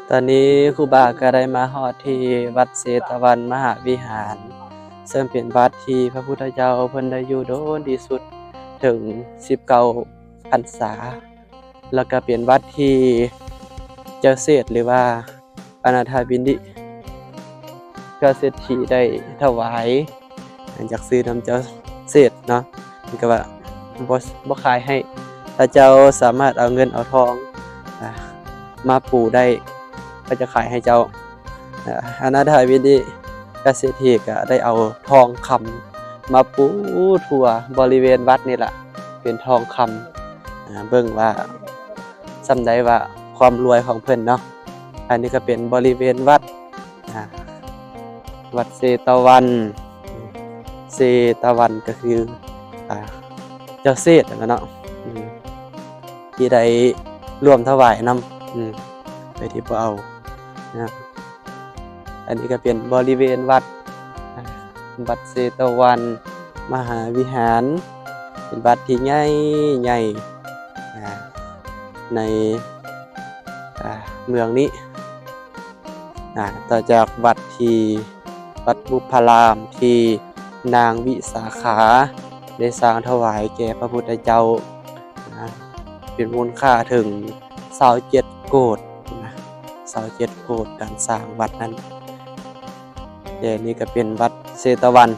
ຕອນນີ້ຄູບາກໍໄດ້ມາຮອດທີ່ວັດເຊຕະວັນມະຫາວິຫານ ເຊິ່ງເປັນວັດທີ່ພະພຸດທະເຈົ້າເພິ່ນໄດ້ຢູ່ດົນທີ່ສຸດ ເຖິງສິບເກົ້າພັນສາ ແລ້ວກໍເປັນວັດທີ່ເຈົ້າເສດ ຫຼືວ່າ ອະນາຖາບິນດິກະເສດຖີໄດ້ຖວາຍ ຢາກຊື້ນຳເຈົ້າເສດເນາະ ເພິ່ນກໍວ່າບໍ່ ບໍ່ຂາຍໃຫ້ ຖ້າເຈົ້າສາມາດເອົາເງິນເອົາທອງ ອາ ມາປູໄດ້ ເຂົາຈະຂາຍໃຫ້ເຈົ້າ. ອາ ອະນາຖາບິນດິກະເສດຖີກໍໄດ້ເອົາທອງຄຳມາປູທົ່ວບໍລິເວນວັດນີ້ລະ ເປັນທອງຄຳ ອາ ເບິ່ງວ່າສ່ຳໃດວ່າຄວາມລວຍຂອງເພິ່ນເນາະ. ອັນນີ້ກໍເປັນບໍລິເວນວັດ ອາ ວັດເຊຕະວັນ ເຊຕະວັນກໍຄື ອາ ເຈົ້າເສດຫັ້ນແຫຼະເນາະ ອືມ ທີ່ໄດ້ຮ່ວມຖວາຍນຳ ອືມ ໂດຍທີ່ບໍ່ເອົານະ. ອັນນີ້ກໍເປັນບໍລິເວນວັດ ອາ ວັດເຊຕະວັນມະຫາວິຫານ ເປັນວັດທີ່ໃຫຍ່ ໃຫຍ່ ອາ ໃນ ອາ ເມືອງນີ້ ອາ ຕໍ່ຈາກວັດທີ່ ວັດບຸບພະລາມ ທີ່ນາງວິສາຂາໄດ້ສ້າງຖວາຍແກ່ພະພຸດທະເຈົ້າ ອາ ເປັນມູນຄ່າເຖິງຊາວເຈັດໂກດນະ ຊາວເຈັດໂກດ ການສ້າງວັດນັ້ນ. ແລະ ນີ້ກໍເປັນວັດເຊຕະວັນ.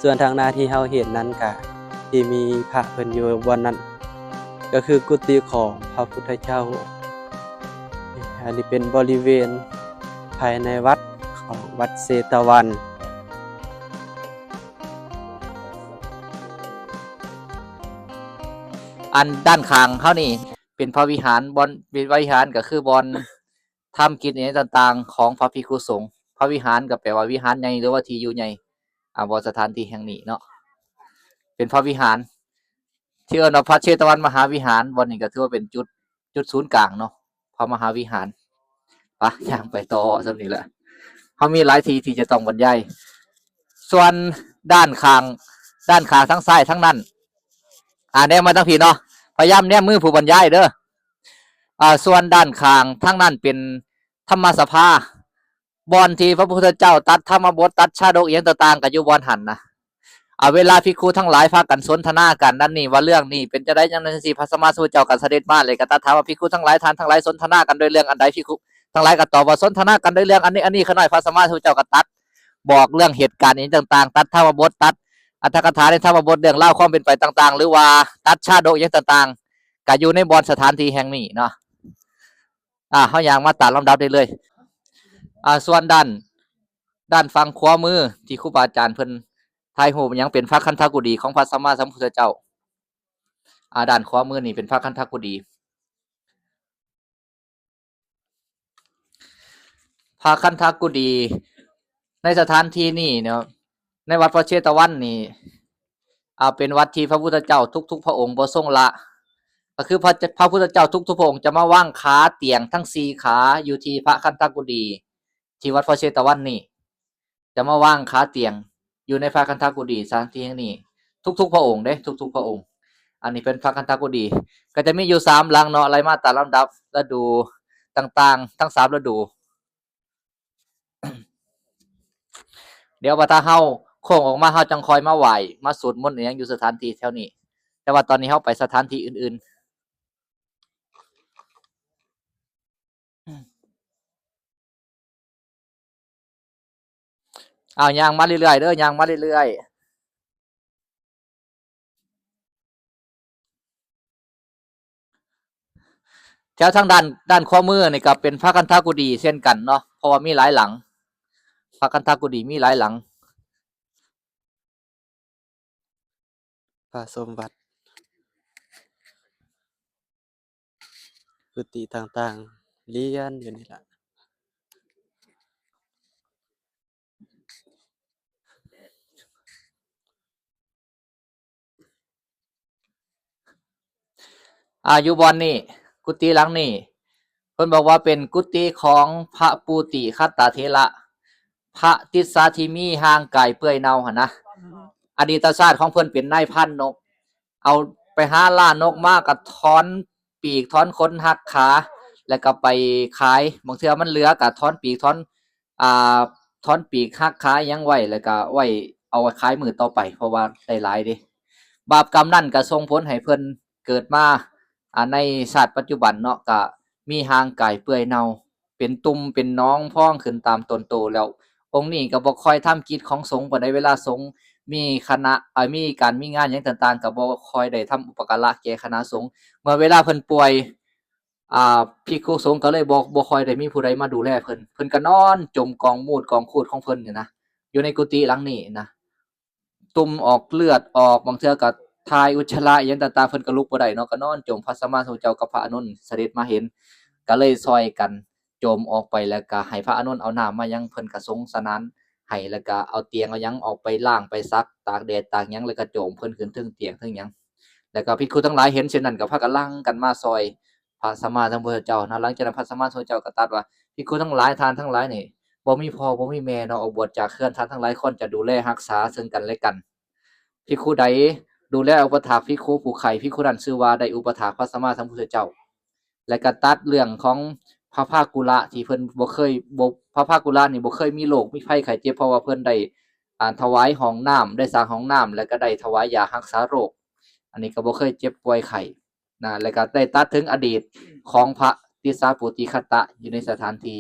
ສ່ວນທາງໜ້າທີ່ເຮົາເຫັນນັ້ນກະທີ່ມີພະເພິ່ນຢູ່ບ່ອນນັ້ນ ກໍຄືກຸຕິຂອງພະພຸດທະເຈົ້າ. ອັນນີ້ເປັນບໍລິເວນພາຍໃນວັດຂອງວັດເຊຕະວັນ. ອັນດ້ານຂ້າງເຮົານີ້ເປັນພະວິຫານ ບ່ອນ ເປັນພະວິຫານກໍຄືບ່ອນ ທຳກິດຫຍັງຕ່າງໆຂອງພະພິກຂຸສົງ. ພະວິຫານກໍແປວ່າວິຫານໃຫຍ່ ຫຼືວ່າທີ່ຢູ່ໃຫຍ່ ອາ ບ່ອນສະຖານທີ່ແຫ່ງນີ້ເນາະ ເປັນພະວິຫານ. ທີ່ເອີ້ນວ່າພະເຊຕະວັນມະຫາວິຫານ ບ່ອນນີ້ກໍຖືວ່າເປັນຈຸດ ຈຸດສູນກາງເນາະ ພະມະຫາວິຫານ. ປະ ຍ່າງໄປຕໍ່ສ່ຳນີ້ແຫຼະ ເຮົາມີຫຼາຍທີ່ທີ່ຈະຕ້ອງບັນຍາຍ. ສ່ວນດ້ານຂ້າງ ດ້ານຂ້າງທາງຊ້າຍທາງນັ້ນ ອາ ແນມມາທາງພີ້ເນາະ ພະຍາຍາມແນມມືຜູ້ບັນຍາຍເດີ. ອາ ສ່ວນດ້ານຂ້າງທາງນັ້ນເປັນທຳມະສະພາ ບ່ອນທີ່ພະພຸດທະເຈົ້າຕັດທຳມະບົດ ຕັດຊາດົກອີ່ຫຍັງຕ່າງໆ ກໍຢູ່ບ່ອນຫັ້ນນະ. ອາ ເວລາພິກຂຸທັງຫຼາຍພາກັນສົນທະນາກັນນັ້ນນີ້ ວ່າເລື່ອງນີ້ເປັນຈັ່ງໃດຈັ່ງໃດຈັ່ງຊີ້ ພະສຳມາສຳພຸດທະເຈົ້າກໍສະເດັດມາ ແລ້ວກໍຕັດຖາມວ່າ ພິກຂຸທັງຫຼາຍ ທ່ານທັງຫຼາຍສົນທະນາກັນດ້ວຍເລື່ອງອັນໃດ? ພິກຂຸທັງຫຼາຍກໍຕອບວ່າ ສົນທະນາກັນດ້ວຍເລື່ອງອັນນີ້ ອັນນີ້. ຂ້ານ້ອຍ ພະສຳມາສຳພຸດທະເຈົ້າກໍຕັດບອກເລື່ອງເຫດການອີ່ຫຍັງຕ່າງໆ ຕັດທຳມະບົດ ຕັດອັດຖະກະຖາໃນທຳມະບົດ ເລື່ອງລາວຄວາມເປັນໄປຕ່າງໆ ຫຼືວ່າຕັດຊາດົກອີ່ຫຍັງຕ່າງໆ ກໍຢູ່ໃນບ່ອນສະຖານທີ່ແຫ່ງນີ້ເນາະ. ອາ ເຮົາຍ່າງມາຕາມລຳດັບໄດ້ເລີຍ. ອາ ສ່ວນດ້ານ ດ້ານຝັ່ງຂວາມືທີ່ຄູບາອາຈານເພິ່ນຖ່າຍຮູບຫຍັງ ເປັນພະຄັນທະກຸດີຂອງພະສຳມາສຳພຸດທະເຈົ້າ. ອາ ດ້ານຂວາມືນີ້ເປັນພະຄັນທະກຸດີ. ພະຄັນທະກຸດີໃນສະຖານທີ່ນີ້ເນາະ ໃນວັດພະເຊຕະວັນນີ້ ອາ ເປັນວັດທີ່ພະພຸດທະເຈົ້າທຸກໆພະອົງບໍ່ຊົງລະ ກໍຄືພະ ພະພຸດທະເຈົ້າທຸກໆພະອົງຈະມາວາງຂາຕຽງທັງສີ່ຂາຢູ່ທີ່ພະຄັນທະກຸດີ ທີ່ວັດພະເຊຕະວັນນີ້ ຈະມາວາງຂາຕຽງຢູ່ໃນພະຄັນທະກຸດີ ສະຖານທີ່ແຫ່ງນີ້ ທຸກໆພະອົງເດ້ ທຸກໆພະອົງ. ອັນນີ້ເປັນພະຄັນທະກຸດີ ກໍຈະມີຢູ່ສາມຫຼັງເນາະ ໄລ່ມາຕາມລຳດັບລະດູຕ່າງໆ ທັງສາມລະດູ. ດຽວວ່າຖ້າເຮົາໂຄ້ງອອກມາ ເຮົາຈັ່ງຄ່ອຍມາໄຫວ້ ມາສວດມົນອີ່ຫຍັງຢູ່ສະຖານທີ່ແຖວນີ້ ແຕ່ວ່າຕອນນີ້ເຮົາໄປສະຖານທີ່ອື່ນໆ. ອ້າວ ຍ່າງມາເລື້ອຍໆເດີ ຍ່າງມາເລື້ອຍໆ. ແຖວທາງດ້ານ ດ້ານຂວາມືນີ້ກໍເປັນພະຄັນທະກຸດີເຊັ່ນກັນເນາະ ເພາະວ່າມີຫຼາຍຫຼັງ ພະຄັນທະກຸດີມີຫຼາຍຫຼັງ. ພາຊົມວັດ ກຸຕິຕ່າງໆ ລຽນຢູ່ນີ້ລະ. ອາ ຢູ່ບ່ອນນີ້ ກຸຕິຫຼັງນີ້ ເພິ່ນບອກວ່າເປັນກຸຕິຂອງພະປູຕິຄັດຕະເຖລະ ພະຕິດສາທີ່ມີຮ່າງກາຍເປື່ອຍເນົ່າຫັ້ນນະ. ອະດີດຕະຊາດຂອງເພິ່ນເປັນນາຍພານນົກ ເອົາໄປຫາລ່ານົກມາກໍຖອນປີກ ຖອນຂົນ ຫັກຂາ ແລ້ວກໍໄປຂາຍ. ບາງເທື່ອມັນເຫຼືອກໍຖອນປີກ ຖອນ ອ່າ ຖອນປີກ ຫັກຂາຫຍັງໄວ້ ແລ້ວກໍໄວ້ເອົາໄວ້ຂາຍມື້ຕໍ່ໄປ ເພາະວ່າໄດ້ຫຼາຍເດ້. ບາບກຳນັ້ນກໍສົ່ງຜົນໃຫ້ເພິ່ນເກີດມາ ອ່າ ໃນຊາດປັດຈຸບັນເນາະ ກໍມີຮ່າງກາຍເປື່ອຍເນົ່າ ເປັນຕຸ່ມເປັນໜອງພອງຂຶ້ນຕາມຕົນໂຕແລ້ວ. ອົງນີ້ກໍບໍ່ຄ່ອຍທຳກິດຂອງສົງປານໃດ. ເວລາສົງມີຄະນະ ເອີ ມີການມີງານຫຍັງຕ່າງໆ ກໍບໍ່ຄ່ອຍໄດ້ທຳອຸປະກາລະແກ່ຄະນະສົງ. ເມື່ອເວລາເພິ່ນປ່ວຍ ອ່າ ພິກຂຸສົງກໍເລີຍບໍ່ ບໍ່ຄ່ອຍໄດ້ມີຜູ້ໃດມາດູແລເພິ່ນ. ເພິ່ນກໍນອນຈົມກອງມູດກອງຄູດຂອງເພິ່ນນີ້ນະ ຢູ່ໃນກຸຕິຫຼັງນີ້ນະ. ຕຸ່ມອອກເລືອດອອກ ບາງເທື່ອກໍຖ່າຍອຸດຈະລະອີ່ຫຍັງຕ່າງໆ ເພິ່ນກໍລຸກບໍ່ໄດ້ເນາະ ກໍນອນຈົມ. ພະສຳມາສຳພຸດທະເຈົ້າກັບພະອານົນສະເດັດມາເຫັນ ກໍເລີຍຊ່ອຍກັນຈົມອອກໄປ ແລ້ວກໍໃຫ້ພະອານົນເອົານ້ຳມາຍັງເພິ່ນ ກໍສົງສະໜານໃຫ້ ແລ້ວກໍເອົາຕຽງເອົາຫຍັງອອກໄປລ້າງໄປສັກ ຕາກແດດຕາກຫຍັງ ແລ້ວກໍໂຈມເພິ່ນຂຶ້ນເທິງຕຽງເທິງຫຍັງ. ແລ້ວກໍພິກຂຸທັງຫຼາຍເຫັນເຊັ່ນນັ້ນ ກໍພາກັນຫຼັ່ງກັນມາຊ່ອຍພະສຳມາສຳພຸດທະເຈົ້ານະ. ຫຼັງຈາກນັ້ນພະສຳມາສຳພຸດທະເຈົ້າກໍຕັດວ່າ ພິກຂຸທັງຫຼາຍ ທ່ານທັງຫຼາຍນີ້ບໍ່ມີພໍ່ບໍ່ມີແມ່ເນາະ ອອກບວດຈາກເຮືອນ ທ່ານທັງຫຼາຍຄວນຈະດູແລຮັກສາເຊິ່ງກັນແລະກັນ. ພິກຂຸໃດດູແລອຸປະຖາກພິກຂຸຜູ້ໄຂ້ ພິກຂຸນັ້ນຊື່ວ່າໄດ້ອຸປະຖາກພະສຳມາສຳພຸດທະເຈົ້າ. ແລະກະຕັດເລື່ອງຂອງພະພາກຸລະທີ່ເພິ່ນບໍ່ເຄີຍ ບໍ່ ພະພາກຸລະນີ້ບໍ່ເຄີຍມີໂລກມີໄພໄຂ້ເຈັບ ເພາະວ່າເພິ່ນໄດ້ ອ່າ ຖວາຍຫ້ອງນ້ຳ ໄດ້ສ້າງຫ້ອງນ້ຳ ແລະກະໄດ້ຖວາຍຢາຮັກສາໂລກ. ອັນນີ້ກະບໍ່ເຄີຍເຈັບປ່ວຍໄຂ້ນະ. ແລະກະໄດ້ຕັດເຖິງອະດີດຂອງພະຕິດສາໂປຕິຄັດຕະຢູ່ໃນສະຖານທີ່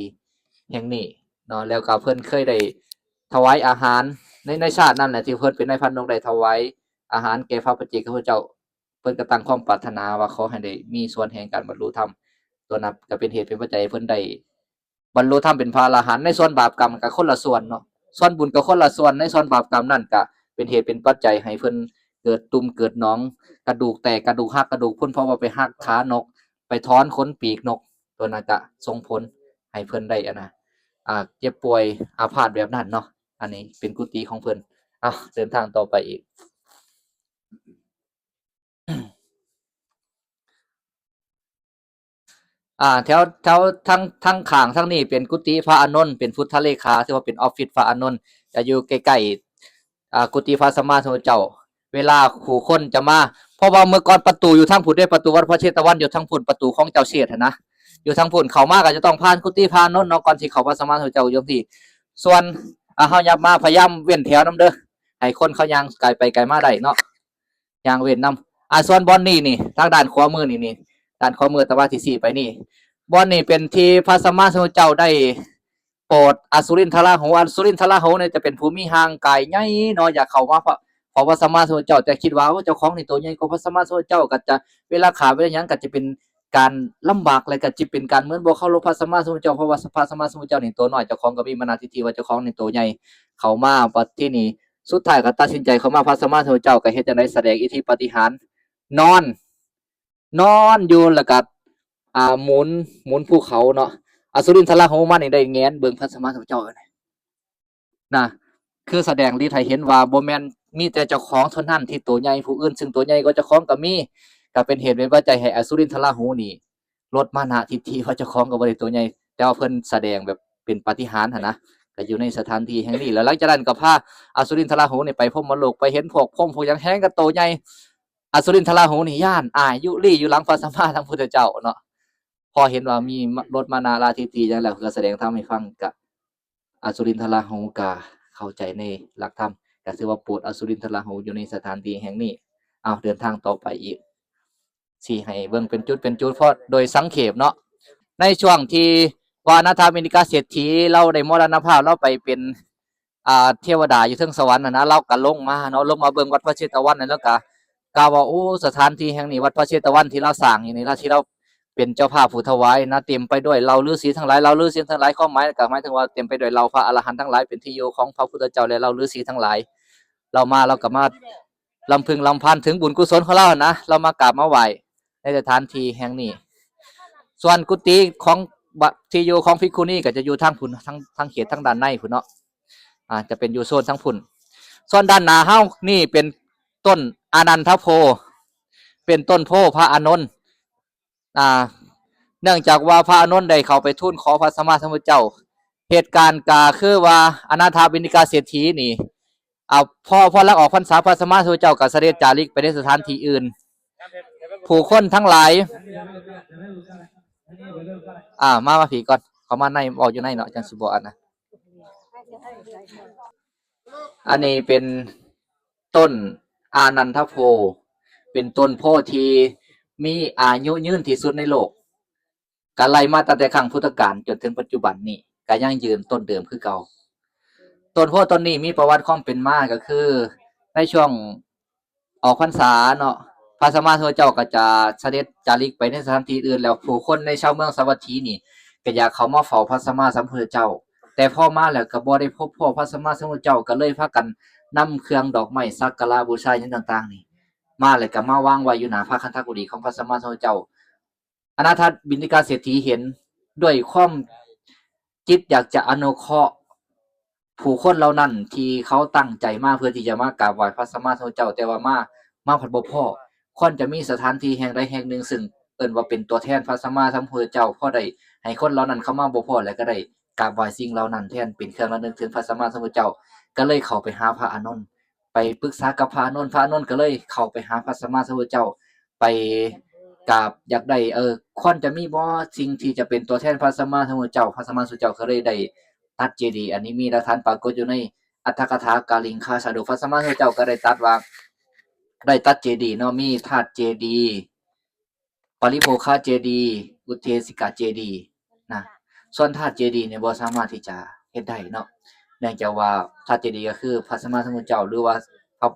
ແຫ່ງນີ້ເນາະ. ແລ້ວກະເພິ່ນເຄີຍໄດ້ຖວາຍອາຫານໃນ ໃນຊາດນັ້ນແຫຼະ ທີ່ເພິ່ນເປັນນາຍພານນົກ ໄດ້ຖວາຍອາຫານແກ່ພະປັດເຈກພະພຸດທະເຈົ້າ. ເພິ່ນກໍຕັ້ງຄວາມປາດຖະໜາວ່າຂໍໃຫ້ໄດ້ມີສ່ວນແຫ່ງການບັນລຸທຳ. ຕົວນັ້ນກໍເປັນເຫດເປັນປັດໄຈໃຫ້ເພິ່ນໄດ້ບັນລຸທຳເປັນພະອະລະຫັນ. ໃນສ່ວນບາບກຳກໍຄົນລະສ່ວນເນາະ, ສ່ວນບຸນກໍຄົນລະສ່ວນ. ໃນສ່ວນບາບກຳນັ້ນກໍເປັນເຫດເປັນປັດໄຈໃຫ້ເພິ່ນເກີດຕຸ່ມເກີດໜອງ, ກະດູກແຕກ, ກະດູກຫັກ, ກະດູກພຸ້ນເພາະວ່າໄປຫັກຂານົກ, ໄປຖອນຂົນປີກນົກ, ຕົວນັ້ນກະສົ່ງຜົນໃຫ້ເພິ່ນໄດ້ອັນນະ ອ່າ ເຈັບປ່ວຍອາພາດແບບນັ້ນເນາະ. ອັນນີ້ເປັນກຸຕິຂອງເພິ່ນ. ເອົາ ເດີນທາງຕໍ່ໄປອີກ. ອ່າ ແຖວ ແຖວທາງ ທາງຂ້າງທາງນີ້ເປັນກຸຕິພະອານົນ ເປັນພຸດທະເລຂາ ຖືວ່າເປັນອອບຟິດພະອານົນ ຈະຢູ່ໃກ້ໆ ອ່າ ກຸຕິພະສຳມາສຳພຸດທະເຈົ້າ. ເວລາຜູ້ຄົນຈະມາ ເພາະວ່າເມື່ອກ່ອນປະຕູຢູ່ທາງພຸ້ນເດ້ ປະຕູວັດພະເຊຕະວັນຢູ່ທາງພຸ້ນ ປະຕູຂອງເຈົ້າເຊດຫັ້ນນະ ຢູ່ທາງພຸ້ນ ເຂົ້າມາກໍຈະຕ້ອງຜ່ານກຸຕິພະອານົນເນາະ ກ່ອນຊິເຂົ້າພະສຳມາສຳພຸດທະເຈົ້າຢູ່ທີ່. ສ່ວນ ອ່າ ເຮົາຫຍັບມາ ພະຍາຍາມເວັ້ນແຖວນຳເດີ ໃຫ້ຄົນເຂົາຍ່າງກາຍໄປກາຍມາໄດ້ເນາະ. ຍ່າງເວັ້ນນຳ. ອ່າ ສ່ວນບ່ອນນີ້ນີ້ ທາງດ້ານຂວາມືນີ້ນີ້ ດ້ານຂວາມືອາດຕະມາຊິຊີ້ໄປນີ້ ບ່ອນນີ້ເປັນທີ່ພະສຳມາສຳພຸດທະເຈົ້າໄດ້ໂປດອະສຸລິນທະລາຫູ. ອະສຸລິນທະລາຫູນີ້ຈະເປັນຜູ້ມີຮ່າງກາຍໃຫຍ່ເນາະ ຢາກເຂົ້າມາເຝົ້າ ເຝົ້າພະສຳມາສຳພຸດທະເຈົ້າ ແຕ່ຄິດວ່າ ໂອ້ ເຈົ້າຂອງນີ້ໂຕໃຫຍ່ກວ່າພະສຳມາສຳພຸດທະເຈົ້າ ກໍຈະເວລາຂ້າເວລາຫຍັງກໍຈະເປັນການລຳບາກ ແລະກໍຈະເປັນການເໝືອນບໍ່ເຄົາລົບພະສຳມາສຳພຸດທະເຈົ້າ ເພາະວ່າພະສຳມາສຳພຸດທະເຈົ້ານີ້ໂຕນ້ອຍ ເຈົ້າຂອງກໍມີມານະທິດຖິວ່າເຈົ້າຂອງນີ້ໂຕໃຫຍ່. ເຂົ້າມາບັດທີນີ້ ສຸດທ້າຍກໍຕັດສິນໃຈເຂົ້າມາ ພະສຳມາສຳພຸດທະເຈົ້າກໍເຮັດຈັ່ງໃດ ສະແດງອິດທິປາຕິຫານ ນອນ ນອນຢູ່ ແລ້ວກໍ ອ່າ ໝູນ ໝູນພູເຂົາເນາະ. ອະສຸລິນທະລາຫູມານີ້ໄດ້ແຫງນເບິ່ງພະສຳມາສຳພຸດທະເຈົ້ານະ ຄືສະແດງລິດໃຫ້ເຫັນວ່າບໍ່ແມ່ນມີແຕ່ເຈົ້າຂອງເທົ່ານັ້ນທີ່ໂຕໃຫຍ່ ຜູ້ອື່ນເຊິ່ງໂຕໃຫຍ່ກວ່າເຈົ້າຂອງກໍມີ ກໍເປັນເຫດເປັນປັດໄຈໃຫ້ອະສຸລິນທະລາຫູນີ້ ລົດມານະທິດຖິວ່າເຈົ້າຂອງກໍບໍ່ໄດ້ໂຕໃຫຍ່ ແຕ່ວ່າເພິ່ນສະແດງແບບເປັນປາຕິຫານຫັ້ນນະ ກໍຢູ່ໃນສະຖານທີ່ແຫ່ງນີ້. ແລ້ວຫຼັງຈາກນັ້ນກໍພາອະສຸລິນທະລາຫູນີ້ໄປພົມມະໂລກ ໄປເຫັນພວກພົມພວກຫຍັງແຮງກໍໂຕໃຫຍ່. ອະສຸລິນທະລາຫູນີ້ຢ້ານອາຍ ຢູ່ລີ້ຢູ່ຫຼັງພະສຳມາສຳພຸດທະເຈົ້າເນາະ. ພໍເຫັນວ່າມີລົດມານະລາທິດຖິຫຍັງແລ້ວ ກໍສະແດງທຳໃຫ້ຟັງ ກະ ອະສຸລິນທະລາຫູກະເຂົ້າໃຈໃນຫຼັກທຳ ກະຖືວ່າໂປດອະສຸລິນທະລາຫູຢູ່ໃນສະຖານທີ່ແຫ່ງນີ້. ເອົາ ເດີນທາງຕໍ່ໄປອີກ ຊິໃຫ້ເບິ່ງເປັນຈຸດເປັນຈຸດ ເພາະໂດຍສັງເຂບເນາະ ໃນຊ່ວງທີ່ວ່າອະນາຖາບິນດິກາເສດຖີລາວໄດ້ມໍລະນະພາບ ລາວໄປເປັນ ອ່າ ເທວະດາຢູ່ເທິງສະຫວັນຫັ້ນນະ ລາວກະລົງມາເນາະ ລົງມາເບິ່ງວັດພະເຊຕະວັນນັ້ນ ລາວກະ ກ່າວວ່າ ໂອ້ ສະຖານທີ່ແຫ່ງນີ້ ວັດພະເຊຕະວັນທີ່ລາວສ້າງຢູ່ນີ້ລະ ທີ່ລາວເປັນເຈົ້າພາບຜູ້ຖວາຍນະ ເຕັມໄປດ້ວຍເຫຼົ່າລືສີທັງຫຼາຍ ເຫຼົ່າລືສີທັງຫຼາຍ ຄວາມໝາຍກໍໝາຍເຖິງວ່າເຕັມໄປດ້ວຍເຫຼົ່າພະອະລະຫັນທັງຫຼາຍ ເປັນທີ່ຢູ່ຂອງພະພຸດທະເຈົ້າ ແລະ ເຫຼົ່າລືສີທັງຫຼາຍ. ລາວມາ ລາວກໍມາລຳພຶງລຳພັນເຖິງບຸນກຸສົນຂອງລາວຫັ້ນນະ ລາວມາກາບມາໄຫວ້ໃນສະຖານທີ່ແຫ່ງນີ້. ສ່ວນກຸຕິຂອງ ບະ ທີ່ຢູ່ຂອງພິກຂຸນີກໍຈະຢູ່ທາງພຸ້ນ ທາງ ທາງເຂດທາງດ້ານໃນພຸ້ນເນາະ ອາ ຈະເປັນຢູ່ໂຊນທາງພຸ້ນ. ສ່ວນດ້ານໜ້າເຮົານີ້ເປັນຕົ້ນອານັນທະໂພ ເປັນຕົ້ນໂພພະອານົນ ອ່າ ເນື່ອງຈາກວ່າພະອານົນໄດ້ເຂົ້າໄປທູນຂໍພະສຳມາສຳພຸດທະເຈົ້າ. ເຫດການກໍຄືວ່າ ອະນາຖາບິນດິກາເສດຖີນີ້ ອ່າ ພໍ ພໍຫຼັງອອກພັນສາ ພະສຳມາສຳພຸດທະເຈົ້າກໍສະເດັດຈາລິກໄປໃນສະຖານທີ່ອື່ນ. ຜູ້ຄົນທັງຫຼາຍ ອ່າ ມາ ມາພີ້ກ່ອນ ເຂົ້າມາໃນ ເວົ້າຢູ່ໃນເນາະ ຈັ່ງຊິບໍ່ອັນນະ. ອັນນີ້ເປັນຕົ້ນອານັນທະໂພ ເປັນຕົ້ນໂພທີ່ມີອາຍຸຍືນທີ່ສຸດໃນໂລກ. ກະໄລ່ມາຕັ້ງແຕ່ຄັ້ງພຸດທະການຈົນເຖິງປັດຈຸບັນນີ້ ກະຍັງຢືນຕົ້ນເດີມຄືເກົ່າ. ຕົ້ນໂພຕົ້ນນີ້ມີປະຫວັດຄວາມເປັນມາ ກະຄືໃນຊ່ວງອອກພັນສາເນາະ ພະສຳມາສຳພຸດທະເຈົ້າກະຈະສະເດັດຈາລິກໄປໃນສະຖານທີ່ອື່ນ ແລ້ວຜູ້ຄົນໃນຊາວເມືອງສາວັດຖີນີ້ ກະຢາກເຂົ້າມາເຝົ້າພະສຳມາສຳພຸດທະເຈົ້າ ແຕ່ພໍມາແລ້ວກະບໍ່ໄດ້ພົບພໍ້ພະສຳມາສຳພຸດທະເຈົ້າ ກະເລີຍພາກັນນຳເຄື່ອງດອກໄມ້ສັກກາລະບູຊາຫຍັງຕ່າງໆນີ້ມາ ແລ້ວກະມາວາງໄວ້ຢູ່ໜ້າພະຄັນທະກຸຕີຂອງພະສຳມາສຳພຸດທະເຈົ້າ. ອະນາຖາບິນຕິກາເສດຖີເຫັນດ້ວຍຄວາມຈິດຢາກຈະອະນຸເຄາະຜູ້ຄົນເຫຼົ່ານັ້ນທີ່ເຂົາຕັ້ງໃຈມາເພື່ອທີ່ຈະມາກາບໄຫວ້ພະສຳມາສຳພຸດທະເຈົ້າ ແຕ່ວ່າມາ ມາພັດບໍ່ພໍ້. ຄວນຈະມີສະຖານທີ່ແຫ່ງໃດແຫ່ງໜຶ່ງ ຊຶ່ງເອີ້ນວ່າເປັນຕົວແທນພະສຳມາສຳພຸດທະເຈົ້າ ພໍໄດ້ໃຫ້ຄົນເຫຼົ່ານັ້ນເຂົ້າມາບໍ່ພໍ້ ແລະກະໄດ້ກາບໄຫວ້ສິ່ງເຫຼົ່ານັ້ນແທນ ເປັນເຄື່ອງລະນຶກເຖິງພະສຳມາສຳພຸດທະເຈົ້າ ກະເລີຍເຂົ້າໄປຫາພະອານົນ ໄປປຶກສາກັບພະອານົນ ພະອານົນກະເລີຍເຂົ້າໄປຫາພະສຳມາສຳພຸດທະເຈົ້າ ໄປກາບຢາກໄດ້ ເອີ ຄວນຈະມີບໍ່ສິ່ງທີ່ຈະເປັນຕົວແທນພະສຳມາສຳພຸດທະເຈົ້າ? ພະສຳມາສຳພຸດທະເຈົ້າກະເລີຍໄດ້ຕັດເຈດີ ອັນນີ້ມີຫຼັກຖານປາກົດຢູ່ໃນອັດຖະກະຖາກາລິງຄາຊາດົກ ພະສຳມາສຳພຸດທະເຈົ້າກະໄດ້ຕັດວ່າ ໄດ້ຕັດເຈດີເນາະ ມີທາດເຈດີ ປະລິໂພຄະເຈດີ ອຸເທສິກະເຈດີນະ. ສ່ວນທາດເຈດີນີ້ບໍ່ສາມາດທີ່ຈະເຮັດໄດ້ເນາະ ເນື່ອງຈາກວ່າທາດເຈດີກະຄືພະສຳມາສຳພຸດທະເຈົ້າ ຫຼືວ່າພະ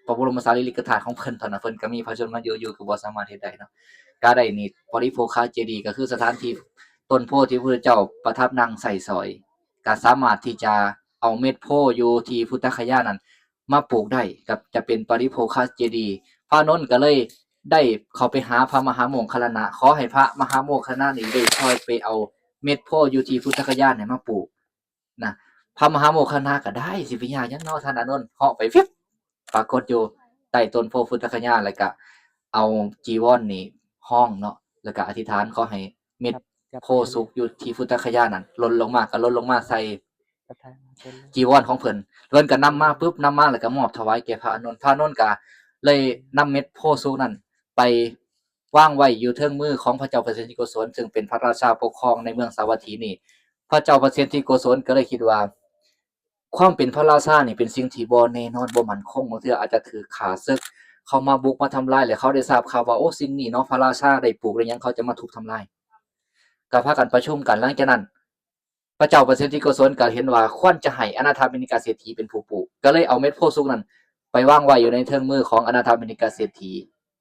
ພະບໍລົມສາລີລິກະທາດຂອງເພິ່ນເທົ່ານັ້ນ ເພິ່ນກະມີພະຊົນມາຢູ່ ຢູ່ກະບໍ່ສາມາດເຮັດໄດ້ເນາະ. ກະໄດ້ນີ້ ປະລິໂພຄະເຈດີກະຄືສະຖານທີ່ຕົ້ນໂພທີ່ພະພຸດທະເຈົ້າປະທັບນັ່ງໃຊ້ສອຍ ກະສາມາດທີ່ຈະເອົາເມັດໂພຢູ່ທີ່ພຸດທະຄະຍານັ້ນ ມາປູກໄດ້ ກະຈະເປັນປະລິໂພຄະເຈດີ. ພະອານົນກະເລີຍໄດ້ເຂົ້າໄປຫາພະມະຫາໂມກຄັນລານະ ຂໍໃຫ້ພະມະຫາໂມກຄັນລານະນີ້ໄດ້ຊ່ອຍໄປເອົາເມັດໂພຢູ່ທີ່ພຸດທະຄະຍານັ້ນມາປູກນະ. ພະມະຫາໂມກຄັນລານະກະໄດ້ ຊິໄປຍາກຫຍັງເນາະ ທ່ານອານົນ ເຫາະໄປວິບ ປາກົດຢູ່ໃຕ້ຕົ້ນໂພພຸດທະຄະຍາ ແລ້ວກະເອົາຈີວອນນີ້ຮອງເນາະ ແລ້ວກະອະທິຖານຂໍໃຫ້ເມັດໂພສຸກຢູ່ທີ່ພຸດທະຄະຍານັ້ນ ຫຼົ່ນລົງມາ ກະຫຼົ່ນລົງມາໃສ່ ຈີວອນຂອງເພິ່ນ ເພິ່ນກະນຳມາປຶບ ນຳມາແລ້ວກະມອບຖວາຍແກ່ພະອານົນ ພະອານົນກະເລີຍນຳເມັດໂພສຸກນັ້ນໄປວາງໄວ້ຢູ່ເທິງມືຂອງພະເຈົ້າປະເສນທິໂກສົນ ຊຶ່ງເປັນພະລາຊາປົກຄອງໃນເມືອງສາວັດຖີນີ້. ພະເຈົ້າປະເສນທິໂກສົນກະເລີຍຄິດວ່າ ຄວາມເປັນພະລາຊານີ້ເປັນສິ່ງທີ່ບໍ່ແນ່ນອນ ບໍ່ໝັ້ນຄົງ ບາງເທື່ອອາດຈະຖືກຂ້າເສິກເຂົ້າມາບຸກມາທຳລາຍ ແລະເຂົາໄດ້ຊາບຂ່າວວ່າ ໂອ້ ສິ່ງນີ້ເນາະ ພະລາຊາໄດ້ປູກໄດ້ຫຍັງ ເຂົາຈະມາທຸບທຳລາຍ ກະພາກັນປະຊຸມກັນ. ຫຼັງຈາກນັ້ນ ພະເຈົ້າປະເສນທິໂກສົນກະເຫັນວ່າຄວນຈະໃຫ້ອະນາຖາບິນຕິກາເສດຖີເປັນຜູ້ປູກ ກະເລີຍເອົາເມັດໂພສຸກນັ້ນໄປວາງໄວ້ຢູ່ໃນເທິງມືຂອງອະນາຖາບິນຕິກາເສດຖີ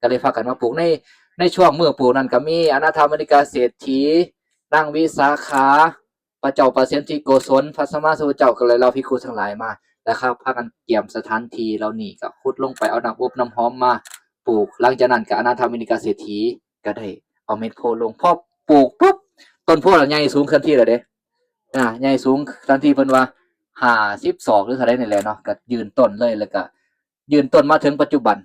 ກະເລີຍພາກັນມາປູກ. ໃນ ໃນຊ່ວງມື້ປູກນັ້ນກະມີອະນາຖາບິນຕິກາເສດຖີ ນາງວິສາຂາ ພະເຈົ້າປະເສນທິໂກສົນ ພະສຳມາສຳພຸດທະເຈົ້າກະເລີຍເຫຼົ່າພິກຂຸທັງຫຼາຍມາ ແລະ ພາກັນກຽມສະຖານທີ່ເຫຼົ່ານີ້ ກະຂຸດລົງໄປເອົານ້ຳອົບນ້ຳຫອມມາປູກ. ຫຼັງຈາກນັ້ນກະອະນາຖາບິນຕິກາເສດຖີກະໄດ້ເອົາເມັດໂພລົງ ພໍປູກປຸບ ຕົ້ນໂພລະໃຫຍ່ສູງທັນທີລະເດ້. ອ່າ ໃຫຍ່ສູງທັນທີ ເພິ່ນວ່າຫ້າສິບສອກ ຫຼືເທົ່າໃດນີ້ແຫຼະເນາະ ກະຢືນຕົ້ນເລີຍ ແລ້ວກະຢືນຕົ້ນມາເຖິງປັດຈຸບັນ.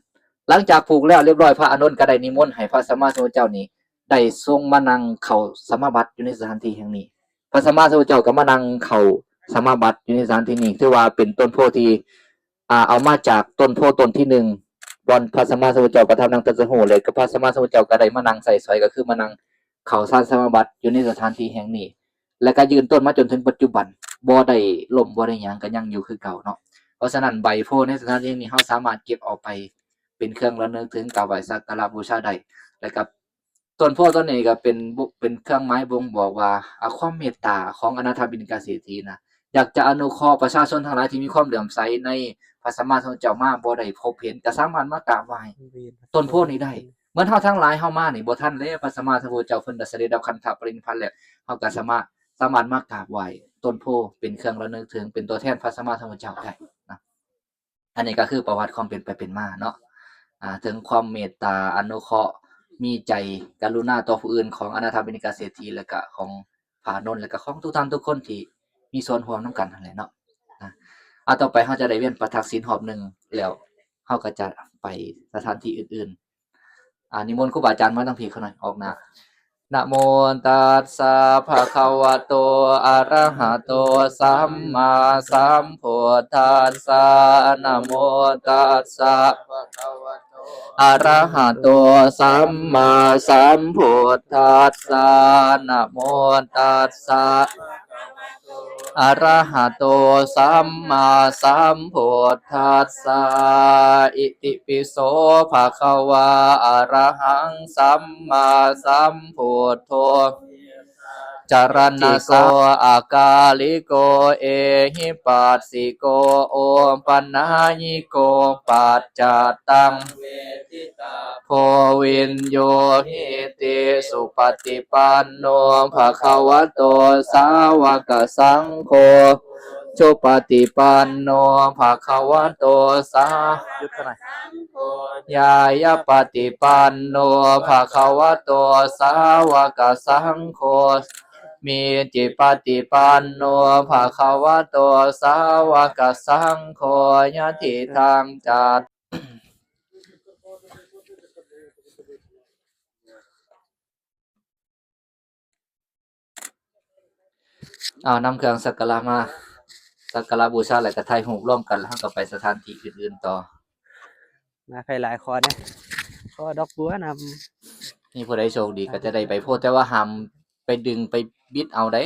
ຫຼັງຈາກປູກແລ້ວລຽບຮ້ອຍ ພະອານົນກະໄດ້ນິມົນໃຫ້ພະສຳມາສຳພຸດທະເຈົ້ານີ້ໄດ້ຊົງມານັ່ງເຂົ້າສະມາບັດຢູ່ໃນສະຖານທີ່ແຫ່ງນີ້. ພະສຳມາສຳພຸດທະເຈົ້າກະມານັ່ງເຂົ້າສະມາບັດຢູ່ໃນສະຖານທີ່ນີ້ ຖືວ່າເປັນຕົ້ນໂພທີ່ ອ່າ ເອົາມາຈາກຕົ້ນໂພຕົ້ນທີໜຶ່ງ ບ່ອນພະສຳມາສຳພຸດທະເຈົ້າປະທັບນັ່ງຕັດສະຮູ້ ແລະ ກະພະສຳມາສຳພຸດທະເຈົ້າກະໄດ້ມານັ່ງໃຊ້ສອຍ ກະຄືມານັ່ງເຂົ້າສານສະມາບັດຢູ່ໃນສະຖານທີ່ແຫ່ງນີ້ ແລະ ກະຢືນຕົ້ນມາຈົນເຖິງປັດຈຸບັນ ບໍ່ໄດ້ລົ້ມບໍ່ໄດ້ຫຍັງ ກະຍັງຢູ່ຄືເກົ່າເນາະ. ເພາະສະນັ້ນ ໃບໂພໃນສະຖານທີ່ແຫ່ງນີ້ ເຮົາສາມາດເກັບເອົາໄປເປັນເຄື່ອງລະນຶກເຖິງ ກາບໄຫວ້ສັກກາລະບູຊາໄດ້ ແລະ ກະ ຕົ້ນໂພຕົ້ນນີ້ກະເປັນ ເປັນເຄື່ອງໝາຍບົ່ງບອກວ່າ ອາ ຄວາມເມດຕາຂອງອະນາຖາບິນຕິກາເສດຖີນະ ຢາກຈະອະນຸເຄາະປະຊາຊົນທັງຫຼາຍທີ່ມີຄວາມເຫຼື້ອມໃສໃນພະສຳມາສຳພຸດທະເຈົ້າມາບໍ່ໄດ້ພົບເຫັນ ກະສາມາດມາກາບໄຫວ້ຕົ້ນໂພນີ້ໄດ້. ເໝືອນເຮົາທັງຫຼາຍເຮົາມານີ້ບໍ່ທັນເດ້ ພະສຳມາສຳພຸດທະເຈົ້າເພິ່ນໄດ້ສະເດັດດັບຂັນທະປະລິນິບພານແລ້ວ ເຮົາກະສາມາດ ສາມາດມາກາບໄຫວ້ຕົ້ນໂພເປັນເຄື່ອງລະນຶກເຖິງ ເປັນຕົວແທນພະສຳມາສຳພຸດທະເຈົ້າໄດ້ນະ. ອັນນີ້ກະຄືປະຫວັດຄວາມເປັນໄປເປັນມາເນາະ ອ່າ ເຖິງຄວາມເມດຕາອະນຸເຄາະ ມີໃຈກະລຸນາຕໍ່ຜູ້ອື່ນຂອງອະນາຖາບິນຕິກາເສດຖີ ແລະກະຂອງພະອານົນ ແລະກະຂອງທຸກທ່ານທຸກຄົນທີ່ມີສ່ວນຮ່ວມນຳກັນຫັ້ນແຫຼະເນາະ. ອ່າ ຕໍ່ໄປເຮົາຈະໄດ້ວຽນປະທັກສິນຮອບໜຶ່ງ ແລ້ວເຮົາກະຈະໄປສະຖານທີ່ອື່ນໆ. ອ່າ ນິມົນຄູບາອາຈານມາທາງພີ້ເຂົາໜ້ອຍ ອອກໜ້າ. ນະໂມຕັດສະ ພະຄະວະໂຕ ອະລະຫະໂຕ ສຳມາສຳພຸດທັດສະ ນະໂມຕັດສະ ພະຄະວະໂຕ ອະລະຫະໂຕ ສຳມາສຳພຸດທັດສະ ນະໂມຕັດສະ ອະລະຫະໂຕ ສຳມາສຳພຸດທັດສະ ອິຕິປິໂສ ພະຄະວາ ອະລະຫັງ ສຳມາສຳພຸດໂທ ຈະລະນະໂສ ອາກາລິໂກ ເອຫິປັດສິໂກ ໂອປະນາຍິໂກ ປັດຈະຕັງ ໂພວິນໂຍຫິຕິ ສຸປະຕິປັນໂນ ພະຄະວະໂຕ ສາວະກະສັງໂຄ ສຸປະຕິປັນໂນ ພະຄະວະໂຕ ສາ ຢຸດກ່ອນນະ ຍາຍະປະຕິປັນໂນ ພະຄະວະໂຕ ສາວະກະສັງໂຄ ມີຈິປະຕິປັນໂນ ພະຄະວະໂຕ ສາວະກະສັງໂຄ ຍະທິທັງ ຈັດ ເອົານຳເຄື່ອງສັກກາລະມາ ສັກກາລະບູຊາ ແລ້ວກໍຖ່າຍຮູບລວມກັນ ແລ້ວເຮົາກໍໄປສະຖານທີ່ອື່ນໆຕໍ່. ມາໃຜຫຼາຍຂໍແດ່ ຂໍດອກບົວນຳ. ມີຜູ້ໃດໂຊກດີກໍຈະໄດ້ໃບໂພ ແຕ່ວ່າຫ້າມໄປດຶງໄປບິດເອົາໃດ໋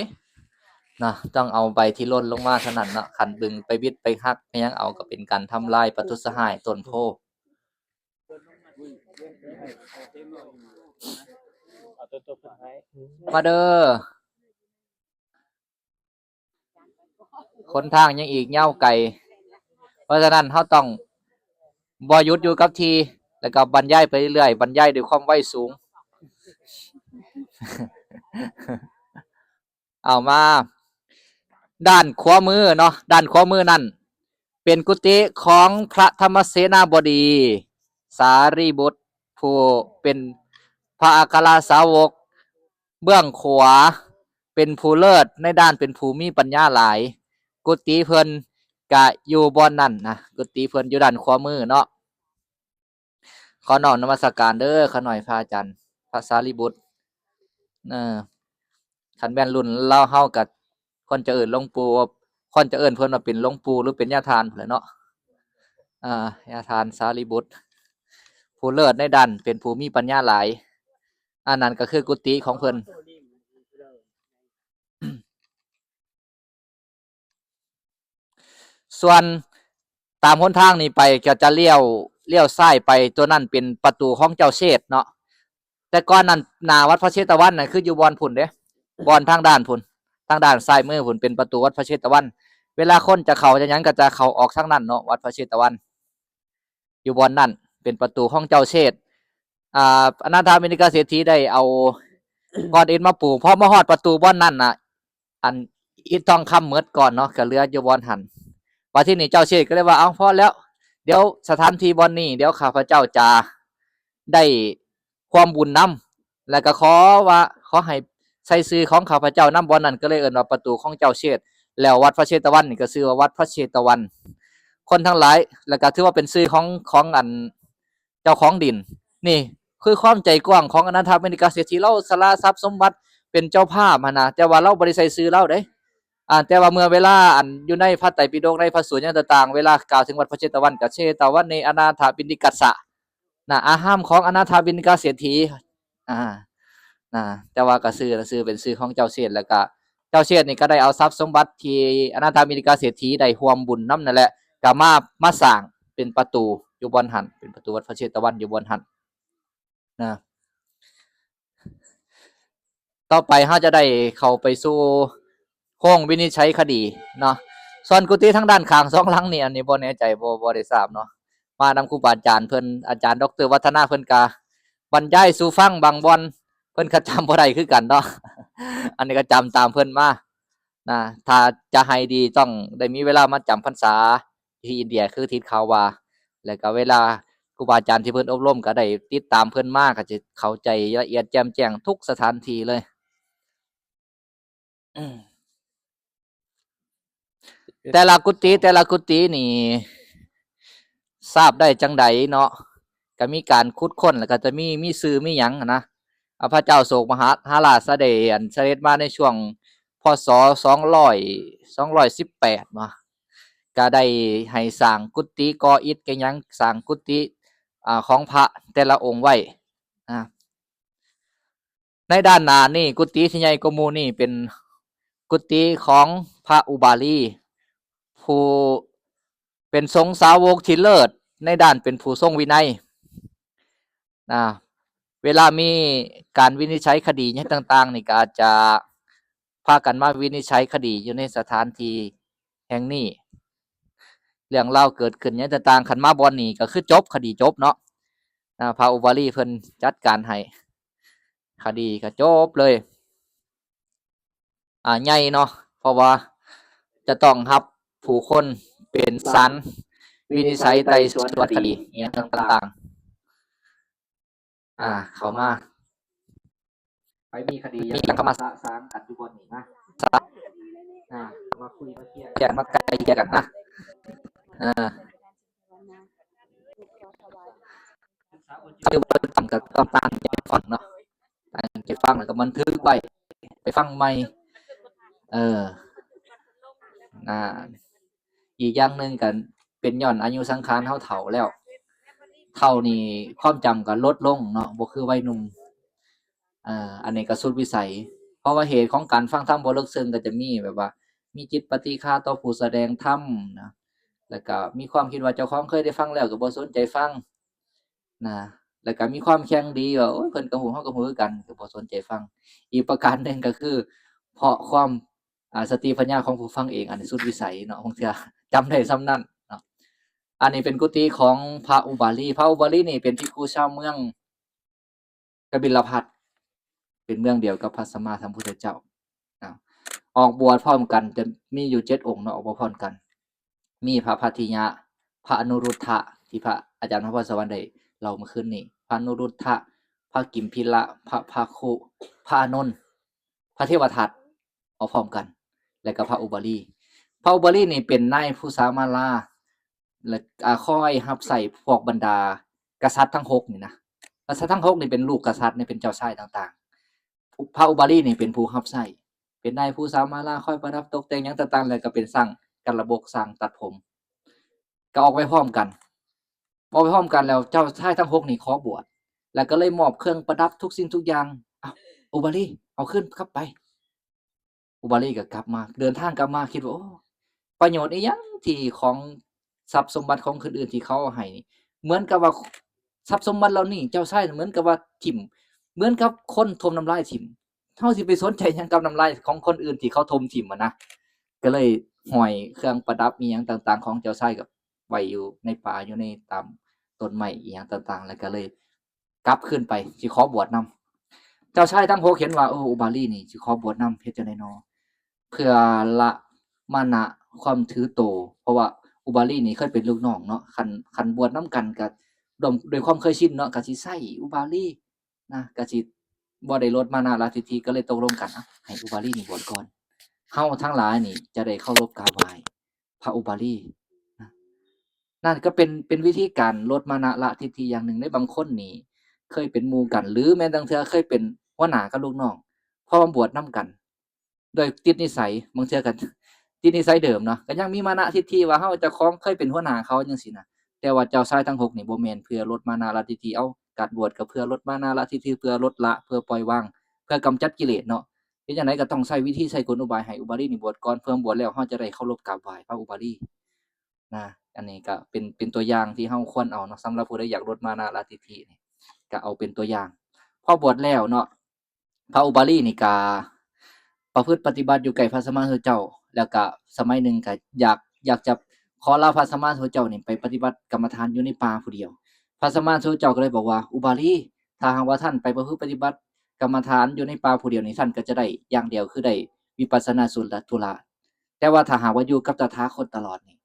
ເນາະ, ຕ້ອງເອົາໃບທີ່ຫຼົ່ນລົງມາເທົ່ານັ້ນເນາະ. ຄັນດຶງໄປບິດໄປຫັກຫຍັງເອົາ ກໍເປັນການທຳລາຍປະທຸດສະຫາຍຕົ້ນໂພ. ມາເດີ ຫົນທາງຍັງອີກຍາວໄກ, ເພາະສະນັ້ນເຮົາຕ້ອງບໍ່ຢຸດຢູ່ກັບທີ່ ແລ້ວກໍບັນຍາຍໄປເລື້ອຍໆ, ບັນຍາຍດ້ວຍຄວາມໄວສູງ. ເອົາມາ ດ້ານຂວາມືເນາະ, ດ້ານຂວາມືນັ້ນເປັນກຸຕິຂອງພະທຳມະເສນາບໍດີສາລີບຸດ ຜູ້ເປັນພະອັກຄະລາສາວົກ. ເບື້ອງຂວາເປັນຜູ້ເລີດໃນດ້ານເປັນຜູ້ມີປັນຍາຫຼາຍ, ກຸຕິເພິ່ນກະຢູ່ບ່ອນນັ້ນນະ, ກຸຕິເພິ່ນຢູ່ດ້ານຂວາມືເນາະ. ຂໍນ້ອມນະມັດສະການເດີ ຂ້ານ້ອຍພະອາຈານ ພະສາລີບຸດ. ເອີ ຄັນແມ່ນລຸ້ນລາວເຮົາກະຄວນຈະເອີ້ນຫຼວງປູ່ ຄວນຈະເອີ້ນເພິ່ນວ່າເປັນຫຼວງປູ່ ຫຼື ເປັນຍາທ່ານພຸ້ນແຫຼະເນາະ. ອາ ຍາທ່ານສາລີບຸດ ຜູ້ເລີດໃນດ້ານເປັນຜູ້ມີປັນຍາຫຼາຍ. ອັນນັ້ນກໍຄືກຸຕິຂອງເພິ່ນ. ສ່ວນຕາມຫົນທາງນີ້ໄປກໍຈະລ້ຽວ ລ້ຽວຊ້າຍໄປ, ຕົວນັ້ນເປັນປະຕູຂອງເຈົ້າເຊດເນາະ. ແຕ່ກ່ອນນັ້ນໜ້າວັດພະເຊຕະວັນນັ້ນຄືຢູ່ບ່ອນພຸ້ນເດ້, ບ່ອນທາງດ້ານພຸ້ນ, ທາງດ້ານຊ້າຍມືພຸ້ນເປັນປະຕູວັດພະເຊຕະວັນ. ເວລາຄົນຈະເຂົ້າຈະຫຍັງກໍຈະເຂົ້າອອກທາງນັ້ນເນາະ, ວັດພະເຊຕະວັນ. ຢູ່ບ່ອນນັ້ນເປັນປະຕູຂອງເຈົ້າເຊດ. ອາ ອະນາຖາບິນທິກາເສດຖີໄດ້ເອົາກ້ອນອິດມາປູ. ພໍມາຮອດປະຕູບ່ອນນັ້ນນະ ອັນ ອິດທອງຄຳໝົດກ້ອນເນາະ, ກໍເຫຼືອຢູ່ບ່ອນຫັ້ນ. ບາດທີນີ້ເຈົ້າເຊດກໍເລີຍວ່າ ເອົາ ພໍແລ້ວ, ດຽວສະຖານທີ່ບ່ອນນີ້ ດຽວຂ້າພະເຈົ້າຈະໄດ້ຮ່ວມບຸນນຳ. ແລ້ວກໍຂໍວ່າ ຂໍໃຫ້ໃສ່ຊື່ຂອງຂ້າພະເຈົ້ານຳບ່ອນນັ້ນ, ກໍເລີຍເອີ້ນວ່າປະຕູຂອງເຈົ້າເຊດ. ແລ້ວວັດພະເຊຕະວັນນີ້ກໍຊື່ວ່າວັດພະເຊຕະວັນ. ຄົນທັງຫຼາຍ ແລ້ວກໍຖືວ່າເປັນຊື່ຂອງ ຂອງອັນເຈົ້າຂອງດິນ. ນີ້ຄືຄວາມໃຈກວ້າງຂອງອະນາຖາບິນທິກາເສດຖີ, ລາວສະຫຼະຊັບສົມບັດເປັນເຈົ້າພາບຫັ້ນນະ, ແຕ່ວ່າລາວບໍ່ໄດ້ໃສ່ຊື່ລາວເດ້. ອາ ແຕ່ວ່າເມື່ອເວລາອັນຢູ່ໃນພະໄຕປິດົກ ໃນພະສູດຫຍັງຕ່າງໆ ເວລາກ່າວເຖິງວັດພະເຊຕະວັນ ກໍເຊຕະວັນເນ ອະນາຖາບິນທິກັດສະ ນະ ອາຮາມຂອງອະນາຖາບິນທິກາເສດຖີ ອາ ນະ ແຕ່ວ່າກະຊື່ ຊື່ເປັນຊື່ຂອງເຈົ້າເຊດ, ແລ້ວກະເຈົ້າເຊດນີ້ກະໄດ້ເອົາຊັບສົມບັດທີ່ອະນາຖາບິນທິກາເສດຖີໄດ້ຮ່ວມບຸນນຳນັ້ນແຫຼະ ກະມາ ມາສ້າງເປັນປະຕູຢູ່ບ່ອນຫັ້ນ, ເປັນປະຕູວັດພະເຊຕະວັນຢູ່ບ່ອນຫັ້ນນະ. ຕໍ່ໄປເຮົາຈະໄດ້ເຂົ້າໄປສູ່ໂຮງວິນິດໄສຄະດີເນາະ. ສ່ວນກຸຕິທາງດ້ານຂ້າງສອງຫຼັງນີ້ ອັນນີ້ບໍ່ແນ່ໃຈ ບໍ່ ບໍ່ໄດ້ຊາບເນາະ, ມານຳຄູບາອາຈານເພິ່ນ, ອາຈານ ດອກເຕີ ວັດທະນາ ເພິ່ນກະບັນຍາຍສູ່ຟັງບາງບ່ອນ, ເພິ່ນກະຈຳບໍ່ໄດ້ຄືກັນເນາະ, ອັນນີ້ກະຈຳຕາມເພິ່ນມານະ. ຖ້າຈະໃຫ້ດີຕ້ອງໄດ້ມີເວລາມາຈຳພັນສາ ທີ່ອິນເດຍ ຄືທິດຂ່າວວ່າ, ແລ້ວກໍເວລາຄູບາອາຈານທີ່ເພິ່ນອົບຮົມ ກໍໄດ້ຕິດຕາມເພິ່ນມາ ກໍຈະເຂົ້າໃຈລະອຽດແຈ່ມແຈ້ງທຸກສະຖານທີ່ເລີຍ. ແຕ່ລະກຸຕິ ແຕ່ລະກຸຕິນີ້ຊາບໄດ້ຈັ່ງໃດເນາະ? ກໍມີການຂຸດຄົ້ນ ແລ້ວກໍຈະມີ ມີຊື່ມີຫຍັງຫັ້ນນະ. ອາ ພະເຈົ້າໂສກມະຫາ ຫາລາຊະໄດ້ ອັນ ສະເດັດມາໃນຊ່ວງ ພ.ສ. ສອງຮ້ອຍ ສອງຮ້ອຍສິບແປດເນາະ, ກະໄດ້ໃຫ້ສ້າງກຸຕິ ກໍ່ອິດກະຫຍັງ ສ້າງກຸຕິ ອາ ຂອງພະແຕ່ລະອົງໄວ້ນະ. ໃນດ້ານໜ້ານີ້ ກຸຕິທີ່ໃຫຍ່ກວ່າໝູ່ນີ້ເປັນກຸຕິຂອງພະອຸບາລີ ຜູ້ເປັນສົງສາວົກທີ່ເລີດໃນດ້ານເປັນຜູ້ຊົງວິໄນນະ. ເວລາມີການວິນິດໄສຄະດີຫຍັງຕ່າງໆນີ້ ກໍອາດຈະພາກັນມາວິນິດໄສຄະດີຢູ່ໃນສະຖານທີ່ແຫ່ງນີ້. ເລື່ອງລາວເກີດຂຶ້ນຫຍັງຕ່າງໆ ຄັນມາບ່ອນນີ້ກໍຄືຈົບ, ຄະດີຈົບເນາະ. ນະ ພະອຸບາລີເພິ່ນຈັດການໃຫ້ ຄະດີກໍຈົບເລີຍ ອາ ໃຫຍ່ເນາະ ເພາະວ່າຈະຕ້ອງຮັບຜູ້ຄົນເປັນສານວິນິດໄສໄຕ່ສວນຄະດີຫຍັງຕ່າງໆ ອາ ເຂົ້າມາ ໃຜມີຄະດີຫຍັງກໍມາສະສາງກັນຢູ່ບ່ອນນີ້ນະ ອາ ມາຄຸຍມາເຄຍກັນ ມາໄກ່ເກ່ຍກັນນະ ເອີ ຄືວ່າຟັງກໍຕ້ອງຕັ້ງໃຈຟັງເນາະ ຕັ້ງໃຈຟັງ ແລ້ວກໍບັນທຶກໄວ້ ໄປຟັງໃໝ່ ເອີ ນະ. ອີກຢ່າງໜຶ່ງກໍເປັນຍ້ອນອາຍຸສັງຂານເຮົາເຖົ້າແລ້ວ ເຖົ້ານີ້ຄວາມຈຳກໍລົດລົງເນາະ ບໍ່ຄືໄວໜຸ່ມ ເອີ ອັນນີ້ກໍສຸດວິໄສ ເພາະວ່າເຫດຂອງການຟັງທຳບໍ່ເລິກເຊິ່ງກໍຈະມີແບບວ່າ ມີຈິດປະຕິຄາຕໍ່ຜູ້ສະແດງທຳນະ ແລ້ວກໍມີຄວາມຄິດວ່າເຈົ້າຂອງເຄີຍໄດ້ຟັງແລ້ວກໍບໍ່ສົນໃຈຟັງນະ ແລ້ວກໍມີຄວາມແຂ່ງດີວ່າ ໂອ້ຍ ເພິ່ນກໍຮູ້ ເຮົາກໍຮູ້ຄືກັນ ກໍບໍ່ສົນໃຈຟັງ. ອີກປະການໜຶ່ງກໍຄື ເພາະຄວາມ ອາ ສະຕິປັນຍາຂອງຜູ້ຟັງເອງ ອັນນີ້ສຸດວິໄສເນາະ ບາງເທື່ອຈຳໄດ້ສ່ຳນັ້ນເນາະ. ອັນນີ້ເປັນກຸຕິຂອງພະອຸບາລີ ພະອຸບາລີນີ້ເປັນພິກຂຸຊາວເມືອງ ກະບິນລະພັດ ເປັນເມືອງດຽວກັບພະສຳມາສຳພຸດທະເຈົ້ານະ ອອກບວດພ້ອມກັນ ຈະມີຢູ່ເຈັດອົງເນາະ ອອກບວດພ້ອມກັນ ມີພະພັດທິຍະ ພະອະນຸລຸດທະ ທີ່ພະອາຈານພະພອນສະຫວັນໄດ້ເລົ່າເມື່ອຄືນນີ້ ພະອະນຸລຸດທະ ພະກິມພິລະ ພະພາຄຸ ພະອານົນ ພະເທວະທັດ ເອົາພ້ອມກັນ ແລ້ວກໍພະອຸບາລີ. ພະອຸບາລີນີ້ເປັນນາຍພູສາມາລາ ແລະ ອາ ຄອຍຮັບໃຊ້ພວກບັນດາກະສັດທັງຫົກນີ້ນະ. ກະສັດທັງຫົກນີ້ເປັນລູກກະສັດນີ້ ເປັນເຈົ້າຊາຍຕ່າງໆ. ພະອຸບາລີນີ້ເປັນຜູ້ຮັບໃຊ້ ເປັນນາຍພູສາມາລາ ຄອຍປະດັບຕົກແຕ່ງຫຍັງຕ່າງໆ ແລ້ວກໍເປັນຊ່າງກັນລະບົກ ຊ່າງຕັດຜົມ. ກໍອອກໄປພ້ອມກັນ ອອກໄປພ້ອມກັນແລ້ວ ເຈົ້າຊາຍທັງຫົກນີ້ຂໍບວດ ແລ້ວກໍເລີຍມອບເຄື່ອງປະດັບທຸກສິ່ງທຸກຢ່າງ. ເອົ້າ ອຸບາລີ ເອົາຄືນກັບໄປ. ອຸບາລີກໍກັບມາ ເດີນທາງກັບມາ ຄິດວ່າ ໂອ້ ປະໂຫຍດອີ່ຫຍັງທີ່ຂອງ ຊັບສົມບັດຂອງຄົນອື່ນທີ່ເຂົາເອົາໃຫ້ນີ້ ເໝືອນກັບວ່າຊັບສົມບັດເຫຼົ່ານີ້ ເຈົ້າຊາຍເໝືອນກັບວ່າຖິ້ມ ເໝືອນກັບຄົນຖົມນ້ຳລາຍຖິ້ມ. ເຮົາຊິໄປສົນໃຈຫຍັງກັບນ້ຳລາຍຂອງຄົນອື່ນທີ່ເຂົາຖົມຖິ້ມຫັ້ນນະ. ກໍເລີຍຫ້ອຍເຄື່ອງປະດັບອີ່ຫຍັງຕ່າງໆຂອງເຈົ້າຊາຍກັບໄວ້ຢູ່ໃນປ່າ ຢູ່ໃນຕາມຕົ້ນໄມ້ອີ່ຫຍັງຕ່າງໆ ແລ້ວກໍເລີຍກັບຄືນໄປ ຊິຂໍບວດນຳ. ເຈົ້າຊາຍທັງຫົກເຫັນວ່າ ໂອ້ ອຸບາລີນີ້ຊິຂໍບວດນຳ ເຮັດຈັ່ງໃດນໍ? ເພື່ອລະມານະຄວາມຖືໂຕ ເພາະວ່າອຸບາລີນີ້ເຄີຍເປັນລູກນ້ອງເນາະ ຄັນ ຄັນບວດນຳກັນກໍດ້ວຍ ດ້ວຍຄວາມເຄີຍຊິນເນາະ ກໍຊິໃຊ້ອຸບາລີນະ ກໍຊິບໍ່ໄດ້ລົດມານະລະທິດຖິ ກໍເລີຍຕົກລົງກັນ ເອົາ ໃຫ້ອຸບາລີນີ້ບວດກ່ອນ ເຮົາທັງຫຼາຍນີ້ຈະໄດ້ເຄົາລົບກາບໄຫວ້ພະອຸບາລີນະ. ນັ້ນກໍເປັນ ເປັນວິທີການລົດມານະລະທິດຖິຢ່າງໜຶ່ງ. ໃນບາງຄົນນີ້ເຄີຍເປັນໝູ່ກັນ ຫຼື ແມ່ນບາງເທື່ອເຄີຍເປັນຫົວໜ້າກັບລູກນ້ອງ ເພາະວ່າບວດນຳກັນ ໂດຍຕິດນິໄສ ບາງເທື່ອກໍຕິດນິໄສເດີມເນາະ ກໍຍັງມີມານະທິດຖິວ່າເຮົາ ເຈົ້າຂອງເຄີຍເປັນຫົວໜ້າເຂົາຈັ່ງຊີ້ນະ. ແຕ່ວ່າເຈົ້າຊາຍທັງຫົກນີ້ບໍ່ແມ່ນເພື່ອລົດມານະລະທິດຖິ ເອົາ ການບວດກໍເພື່ອລົດມານະລະທິດຖິ ເພື່ອລົດລະ ເພື່ອປ່ອຍວາງ ເພື່ອກຳຈັດກິເລດເນາະ. ເຮັດຈັ່ງໃດກໍຕ້ອງໃຊ້ວິທີໃຊ້ກົນອຸບາຍໃຫ້ອຸບາລີນີ້ບວດກ່ອນ ເພື່ອບວດແລ້ວເຮົາຈະໄດ້ເຄົາລົບກາບໄຫວ້ພະອຸບາລີນະ. ອັນນີ້ກໍເປັນ ເປັນຕົວຢ່າງທີ່ເຮົາຄວນເອົາເນາະ ສຳລັບຜູ້ໃດຢາກລົດມານະລະທິດຖິນີ້ ກໍເອົາເປັນຕົວຢ່າງ. ພໍບວດແລ້ວເນາະ ພະອຸບາລີນີ້ກະປະພຶດປະຕິບັດຢູ່ໃກ້ພະສຳມາສຳພຸດທະເຈົ້າ ແລ້ວກະສະໄໝໜຶ່ງກະຢາກ ຢາກຈະຂໍລາພະສຳມາສຳພຸດທະເຈົ້ານີ້ໄປປະຕິບັດກຳມະຖານຢູ່ໃນປ່າຜູ້ດຽວ. ພະສຳມາສຳພຸດທະເຈົ້າກໍເລີຍບອກວ່າ ອຸບາລີ ຖ້າຫາກວ່າທ່ານໄປປະພຶດປະຕິບັດກຳມະຖານຢູ່ໃນປ່າຜູ້ດຽວນີ້ ທ່ານກໍຈະໄດ້ຢ່າງດຽວ ຄືໄດ້ວິປັດສະນາສຸລະ ທຸລະ. ແຕ່ວ່າຖ້າຫາກວ່າຢູ່ກັບຕະຖາຄົດຕະຫຼອດນີ້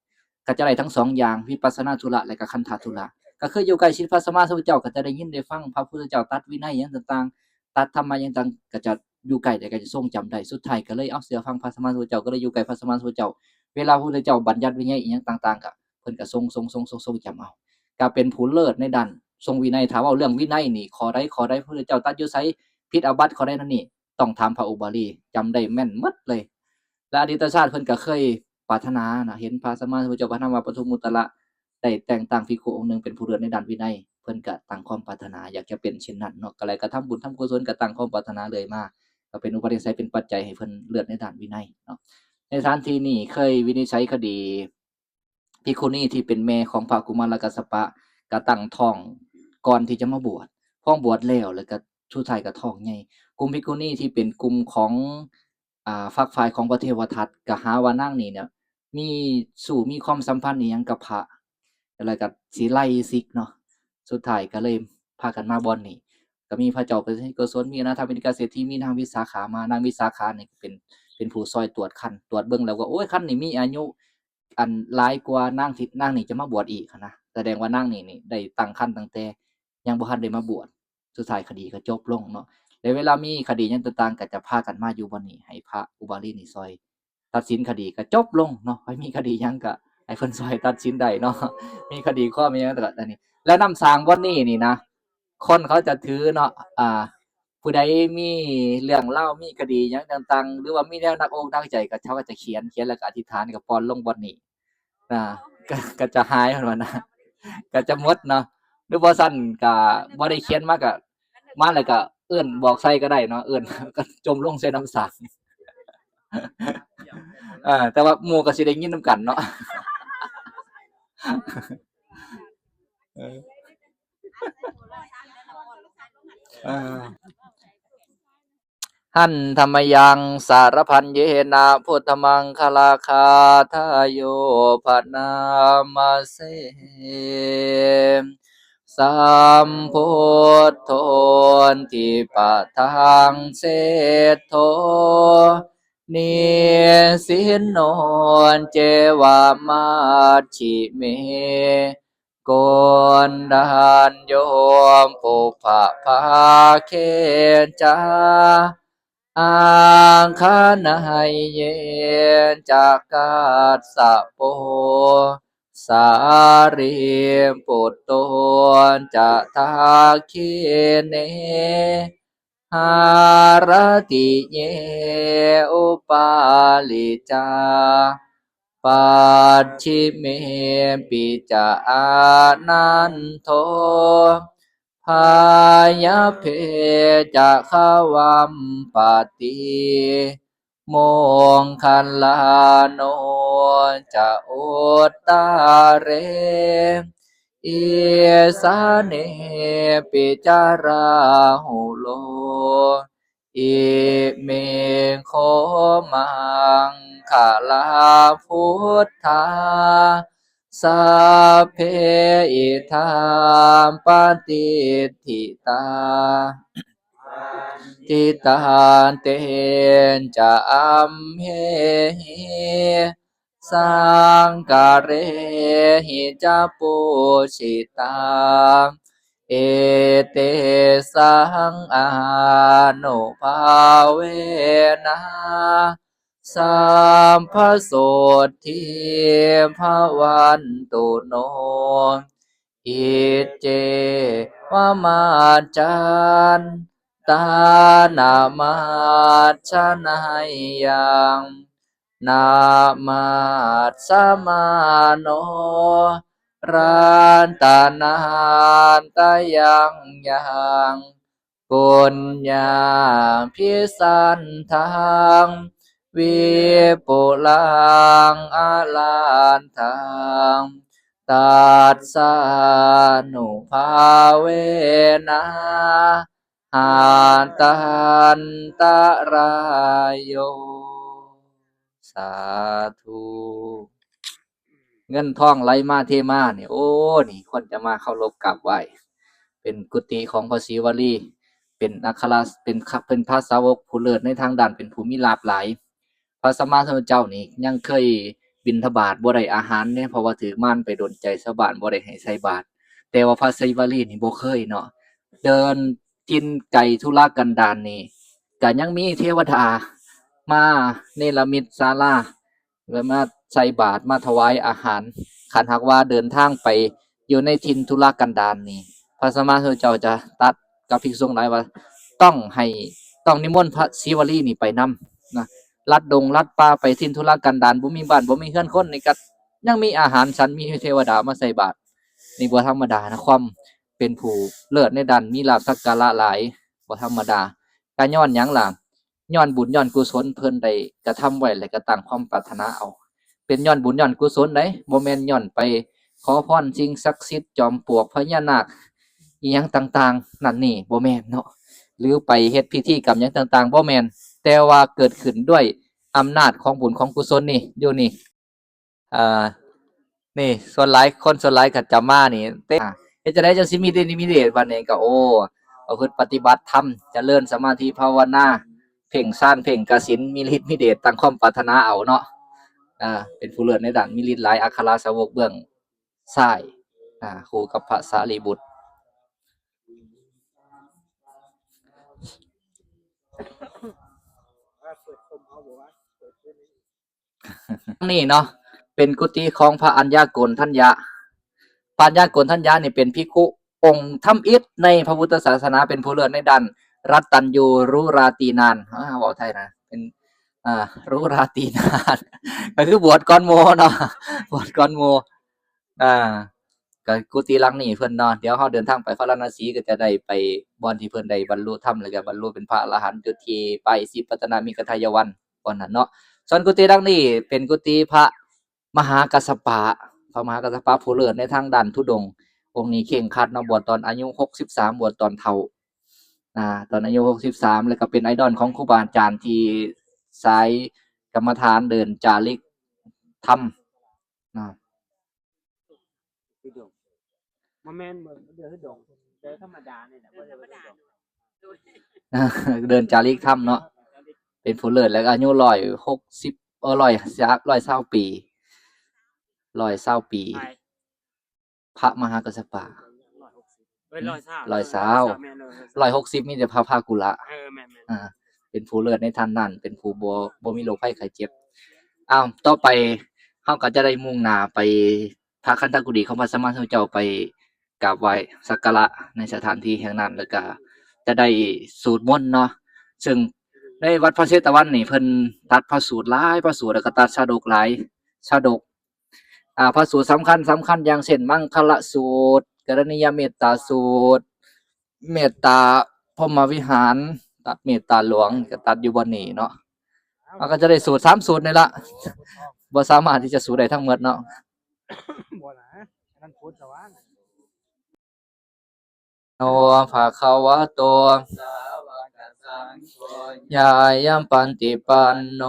ກໍຈະໄດ້ທັງສອງຢ່າງ ວິປັດສະນາທຸລະ ແລະກະຄັນທະທຸລະ ກໍຄືຢູ່ໃກ້ຊິດພະສຳມາສຳພຸດທະເຈົ້າ ກໍຈະໄດ້ຍິນໄດ້ຟັງພະພຸດທະເຈົ້າຕັດວິໄນຫຍັງຕ່າງໆ ຕັດທຳມະຫຍັງຕ່າງ ກໍຈະຢູ່ໃກ້ ແລະກໍຈະຊົງຈຳໄດ້. ສຸດທ້າຍກໍເລີຍ ເອົາ ເຊື່ອຟັງພະສຳມາສຳພຸດທະເຈົ້າ ກໍເລີຍຢູ່ໃກ້ພະສຳມາສຳພຸດທະເຈົ້າ. ເວລາພະພຸດທະເຈົ້າບັນຍັດວິໄນອີ່ຫຍັງຕ່າງໆ ກໍເພິ່ນກໍຊົງ ຊົງ ຊົງ ຊົງ ຊົງຈຳເອົາ ກໍເປັນຜູ້ເລີດໃນດ້ານຊົງວິໄນ. ຖ້າເວົ້າເລື່ອງວິໄນນີ້ ຂໍ້ໃດ ຂໍ້ໃດພະພຸດທະເຈົ້າຕັດຢູ່ໃສ ຜິດອາບັດຂໍ້ໃດນັ້ນນີ້ ຕ້ອງຖາມພະອຸບາລີ ຈຳໄດ້ແມ່ນໝົດເລີຍ. ແລະອະດີດຕະຊາດເພິ່ນກໍເຄີຍປາດຖະໜານະ ເຫັນພະສຳມາສຳພຸດທະເຈົ້າ ພະນາມວ່າປະທຸມມຸດຕະລະ ໄດ້ແຕ່ງຕັ້ງພິກຂຸອົງໜຶ່ງເປັນຜູ້ເລີດໃນດ້ານວິໄນ ພິ່ນກໍຕັ້ງຄວາມປາດຖະໜາຢາກຈະເປັນເຊັ່ນນັ້ນເນາະ ກໍເລີຍກໍທຳບຸນທຳກຸສົນ ກໍຕັ້ງຄວາມປາດຖະໜາເລື້ອຍມາ ກໍເປັນອຸປະນິໄສ ເປັນປັດໄຈໃຫ້ເພິ່ນເລີດໃນດ້ານວິໄນເນາະ. ໃນສະຖານທີ່ນີ້ເຄີຍວິນິດໄສຄະດີ ພິກຂຸນີທີ່ເປັນແມ່ຂອງພະກຸມາລະກັດສະປະ ກະຕັ້ງທ້ອງກ່ອນທີ່ຈະມາບວດ, ພ້ອມບວດແລ້ວ ແລ້ວກະສຸດທ້າຍກະທ້ອງໃຫຍ່. ກຸ່ມພິກຂຸນີທີ່ເປັນກຸ່ມຂອງ ອາ ຝັກຝ່າຍຂອງພະເທວະທັດ ກະຫາວ່ານາງນີ້ເນຍ ມີຊູ້ມີຄວາມສຳພັນອີ່ຫຍັງກັບພະ ແລ້ວກະຊິໄລ່ສິກເນາະ. ສຸດທ້າຍກະເລີຍພາກັນມາບ່ອນນີ້ ກະມີພະເຈົ້າປະເສດໂກສົນ ມີອະນາຖາບິນທິກາເສດຖີ ມີນາງວິສາຂາມາ. ນາງວິສາຂານີ້ເປັນ ເປັນຜູ້ຊ່ອຍຕວດຄັນ ຕວດເບິ່ງແລ້ວກໍ ໂອ້ຍ ຄັນນີ້ມີອາຍຸ ອັນຫຼາຍກວ່ານາງທີ່ ນາງນີ້ຈະມາບວດອີກຫັ້ນນະ ສະແດງວ່ານາງນີ້ນີ້ໄດ້ຕັ້ງຄັນຕັ້ງແຕ່ຍັງບໍ່ທັນໄດ້ມາບວດ. ສຸດທ້າຍຄະດີກໍຈົບລົງເນາະ ແລະເວລາມີຄະດີຫຍັງຕ່າງໆ ກໍຈະພາກັນມາຢູ່ບ່ອນນີ້ ໃຫ້ພະອຸບາລີນີ້ຊ່ອຍຕັດສິນຄະດີກໍຈົບລົງເນາະ. ໃຜມີຄະດີຫຍັງກໍໃຫ້ເພິ່ນຊ່ອຍຕັດສິນໄດ້ເນາະ ມີຄະດີຄວາມອີ່ຫຍັງກໍອັນນີ້ ແລະນ້ຳສາງບ່ອນນີ້ນີ້ນະ ຄົນເຂົາຈະຖືເນາະ ອ່າ ຜູ້ໃດມີເລື່ອງລາວ ມີຄະດີຫຍັງຕ່າງໆ ຫຼືວ່າມີແນວໜັກອົກໜັກໃຈ ກໍເຂົາກໍຈະຂຽນ ຂຽນແລ້ວກໍອະທິຖານ ກໍປ່ອນລົງບ່ອນນີ້ນະ ກໍ ກໍຈະຫາຍ ເພິ່ນວ່ານະ ກໍຈະໝົດເນາະ. ຫຼືບໍ່ຊັ້ນກໍບໍ່ໄດ້ຂຽນມາ ກໍມາແລ້ວກໍເອີ້ນບອກໃສ່ກໍໄດ້ເນາະ ເອີ້ນກໍຈົ່ມລົງໃສ່ນ້ຳສາງ ເອີ ແຕ່ວ່າໝູ່ກໍຊິໄດ້ຍິນນຳກັນເນາະ ເອີ. ເອີ ຫັນທະມະຍັງສາລະພັນເຍນະ ພຸດທະມັງຄະລາຄາທາໂຍ ພະນາມະເສ ສຳພຸດໂທ ທິປະທັງ ເສດໂທ ນິສິນໂນ ເຈວະ ມັດຖິເມ ໂກນດານໂຍ ປຸບພະພາເຄຈາ ອັກຄະໄນເຍ ຈັກກັດສະໂປ ສາລີປຸດໂຕ ຈະທັກຂີເນ ຫາລະຕິເຍ ອຸປາລິຈາ ປັດຖິເມປິຈະອານັນໂທ ພະຍະເພຈະຄະວັມປະຕິ ມົງຄະລານຸຈະ ອຸດຕະເຣ ອີສາເນປິຈະລາຫຸໂລ ອິເມໂຄ ມັງຄະລາພຸດທາ ສັບເພອິທາປະຕິດຖິຕາ ທິຕາເຕຈະ ອັມເຫຫິ ສັງກະເຣຫິຈະ ປູຊິຕາ ເອເຕສັງອານຸພາເວນະ ສັບພະໂສດຖີພະວັນຕຸໂນ ອິດເຈວະ ມັດຈັນຕານະມັດສະນາຍັງ ນະມັດສະມາໂນ ລັດຕະນະຕະຍັງຍັງ ປຸນຍາພິສັນທັງ ວິປຸລັງອະລັນທັງ ຕັດສານຸພາເວນະ ຫັດຕັນຕະລາໂຍ ສາທຸ. ເງິນທອງໄຫຼມາເທມານີ້ ໂອ້ ນີ້ຄວນຈະມາເຄົາລົບກາບໄຫວ້. ເປັນກຸຕິຂອງພະສີວະລີ ເປັນອັກຄະລະ ເປັນ ເປັນພະສາວົກຜູ້ເລີດໃນທາງດ້ານ ເປັນຜູ້ມີລາບຫຼາຍ. ພະສຳມາສຳພຸດທະເຈົ້ານີ້ຍັງເຄີຍບິນທະບາດບໍ່ໄດ້ອາຫານເດ້ ເພາະວ່າຖືກມານໄປດົນໃຈຊາວບ້ານບໍ່ໄດ້ໃຫ້ໃສ່ບາດ, ແຕ່ວ່າພະສີວະລີນີ້ບໍ່ເຄີຍເນາະ. ເດີນຖິ່ນໄກທຸລະກັນດານນີ້ ກະຍັງມີເທວະດາມາເນລະມິດສາລາ ແລະ ມາໃສ່ບາດ ມາຖວາຍອາຫານ. ຄັນຫາກວ່າເດີນທາງໄປຢູ່ໃນຖິ່ນທຸລະກັນດານນີ້ ພະສຳມາສຳພຸດທະເຈົ້າຈະຕັດກັບພິກສຸທັງຫຼາຍວ່າ ຕ້ອງໃຫ້ ຕ້ອງນິມົນພະສີວະລີນີ້ໄປນຳນະ. ລັດດົງລັດປ່າ ໄປຖິ່ນທຸລະກັນດານ ບໍ່ມີບ້ານບໍ່ມີເຮືອນຄົນນີ້ ກະຍັງມີອາຫານສັນ ມີເທວະດາມາໃສ່ບາດ. ນີ້ບໍ່ທຳມະດານະ ຄວາມ ເປັນຜູ້ເລີດໃນດ້ານມີລາບສັກກາລະຫຼາຍ ບໍ່ທຳມະດາ. ກະຍ້ອນຫຍັງລະ? ຍ້ອນບຸນຍ້ອນກຸສົນເພິ່ນໄດ້ກະທຳໄວ້ ແລະ ກະຕັ້ງຄວາມປາດຖະໜາເອົາ. ເປັນຍ້ອນບຸນຍ້ອນກຸສົນໃດ໋, ບໍ່ແມ່ນຍ້ອນໄປຂໍພອນສິ່ງສັກສິດ ຈອມປວກ ພະຍານາກ ອີ່ຫຍັງຕ່າງໆນັ້ນນີ້ ບໍ່ແມ່ນເນາະ, ຫຼືໄປເຮັດພິທີກຳຫຍັງຕ່າງໆ ບໍ່ແມ່ນ, ແຕ່ວ່າເກີດຂຶ້ນດ້ວຍອຳນາດຂອງບຸນຂອງກຸສົນນີ້ ຢູ່ນີ້. ເອີ ນີ້ສ່ວນຫຼາຍ ຄົນສ່ວນຫຼາຍກໍຈະມານີ້ ເຮັດຈັ່ງໃດຈັ່ງຊິມີລິດມີເດດ? ບັດນີ້ກໍ ໂອ້ ປະພຶດປະຕິບັດທຳ ຈະເລີນສະມາທິພາວະນາ ເພັ່ງຊານ ເພັ່ງກະສິນ ມີລິດມີເດດ ຕັ້ງຄວາມປາດຖະໜາເອົາເນາະ. ເປັນຜູ້ເລີດໃນດ້ານມີລິດຫຼາຍ ອັກຄະລະສາວົກເບື້ອງຊ້າຍ ຄູ່ກັບພະສາລີບຸດ. ນີ້ເນາະ ເປັນກຸຕິຂອງພະອັນຍາໂກນທັນຍະ. ພະອັນຍາໂກນທັນຍະນີ້ເປັນພິກຂຸອົງທຳອິດໃນພະພຸດທະສາສະໜາ ເປັນຜູ້ເລີດໃນດ້ານຣັດຕັນຍູ ຣູຣາຕີນານ ເວົ້າໄທນະ ເປັນ ຣູຣາຕີນານ ກໍຄືບວດກ່ອນໝູ່ເນາະ ບວດກ່ອນໝູ່. ອາ ກໍກຸຕິຫຼັງນີ້ເພິ່ນເນາະ ດຽວເຮົາເດີນທາງໄປພາລານະສີ ກໍຈະໄດ້ໄປບ່ອນທີ່ເພິ່ນໄດ້ບັນລຸທຳ ແລ້ວກໍບັນລຸເປັນພະອະລະຫັນ ຈຸດທີ່ປາອິສິປະຕະນະມິກະທາຍະວັນ ບ່ອນນັ້ນເນາະ. ສ່ວນກຸຕິຫຼັງນີ້ເປັນກຸຕິພະມະຫາກັດສະປະ ພະມະຫາກັດສະປະຜູ້ເລີດໃນທາງດ້ານທຸດົງ. ອົງນີ້ເຄັ່ງຄັດເນາະ ບວດຕອນອາຍຸຫົກສິບສາມ ບວດຕອນເຖົ້າ ອາ ຕອນອາຍຸຫົກສິບສາມ ແລ້ວກໍເປັນໄອດອນຂອງຄູບາອາຈານທີ່ສາຍກຳມະຖານເດີນຈາລິກທຳ ນະ ຄືດົງ ບໍ່ແມ່ນ ບໍ່ ເດີນຄືດົງ ເດີນທຳມະດານີ້ແຫຼະ ບໍ່ເດີນຄືດົງ ເດີນຈາລິກທຳເນາະ ເປັນຜູ້ເລີດ ແລ້ວກໍອາຍຸຮ້ອຍຫົກສິບ ເອີ ຮ້ອຍຊາວ ຮ້ອຍຊາວປີ ຮ້ອຍຊາວປີ ພະມະຫາກັດສະປະ ເອີ ຮ້ອຍຊາວ ຮ້ອຍຊາວ ເອີ ຮ້ອຍຊາວ ແມ່ນ ເອີ ຮ້ອຍຫົກສິບ ມີແຕ່ພະພາກຸລະ ເອີ ແມ່ນໆ ອ່າ ເປັນຜູ້ເລີດໃນທ່ານນັ້ນ ເປັນຜູ້ບໍ່ ບໍ່ມີໂລກໄພໄຂ້ເຈັບ. ອ້າວ ຕໍ່ໄປເຮົາກໍຈະໄດ້ມຸ່ງໜ້າໄປພະຄັນທະກຸຕີຂອງພະສຳມາສຳພຸດທະເຈົ້າ ໄປກາບໄຫວ້ສັກກາລະໃນສະຖານທີ່ແຫ່ງນັ້ນ ແລ້ວກໍຈະໄດ້ສູດມົນເນາະ ເຊິ່ງໃນວັດພະເຊຕະວັນນີ້ ເພິ່ນຕັດພະສູດຫຼາຍພະສູດ ແລ້ວກໍຕັດຊາດົກຫຼາຍຊາດົກ. ອາ ພະສູດສຳຄັນ ສຳຄັນ ຢ່າງເຊັ່ນ ມັງຄະລະສູດ, ກະລະນີຍະເມດຕາສູດ, ເມດຕາພົມມະວິຫານ, ຕັດເມດຕາຫຼວງ ກໍຕັດຢູ່ບ່ອນນີ້ເນາະ. ເຮົາກໍຈະໄດ້ສູດສາມສູດນີ້ລະ ບໍ່ສາມາດທີ່ຈະສູດໄດ້ທັງໝົດເນາະ. ບໍ່ນະ ອັນນັ້ນພຸດສະຫວ່າງ. ໂນ ພະຄະວະໂຕ ສາວະກະສັງໂຄ ຍາຍະປະຕິປັນໂນ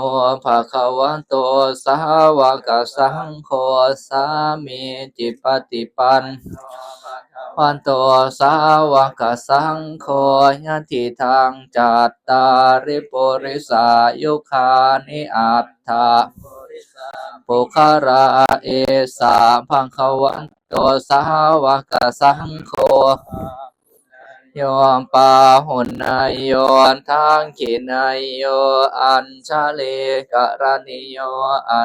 ພະຄະວະໂຕ ສາວະກະສັງໂຄ ສາມີຈິປະຕິປັນ ວະໂຕ ສາວະກະສັງໂຄ ຍະທິທັງ ຈັດຕາລິ ປຸລິສາຍຸຄານິ ອັດຖະ ປຸກຄະລາ ເອສະ ພະຄະວະໂຕ ສາວະກະສັງໂຄ ໂຍ ປາຫຸນນະໂຍ ທັກຂິນະໂຍ ອັນຊະລີກະລະນີໂຍ ອະ